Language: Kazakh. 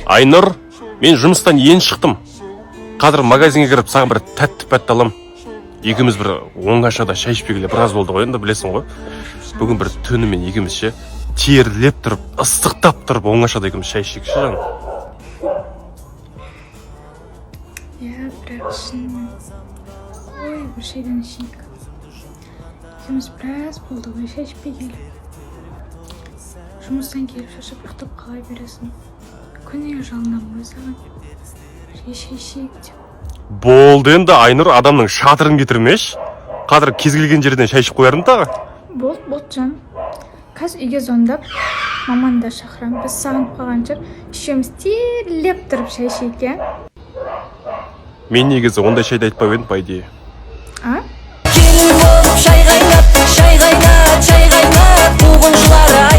Айнұр, мен жұмыстан енді шықтым. Қазір магазинге кіріп, саған бір тәтті пәтті алам. Екеуміз бір оңашада шай ішпегелі біраз болды ғой енді, білесің ғой. Бүгін бір түнімен екеуміз ше, терлеп тұрып, ыстықтап тұрып, оңашада екеуміз шай ішейікші, жаным. Иә, бірақ шынымен, ой, бір шайдан ішейік. Екеуміз біраз болды ғой шай ішпегелі. Жұмыстан келіп, шаршап ұйықтап қала бересің. Күніге жалынамын ғой саған, шай, шай ішейік деп. Болды енді, Айнұр, адамның шатырын кетірмеші. Қазір кез келген жерден шай ішіп қоярмын тағы. Болды, болды, жаным. Қазір үйге звондап, маманы да шақырамын. Біз сағынып қалған шығар. Үшеуміз терлеп тұрып шай ішейік, иә? Мен негізі ондай шайды айтпап едім, по идее. А? Келін болып шай қайнат, шай қайнат, шай қайнат. Қуғыншылар.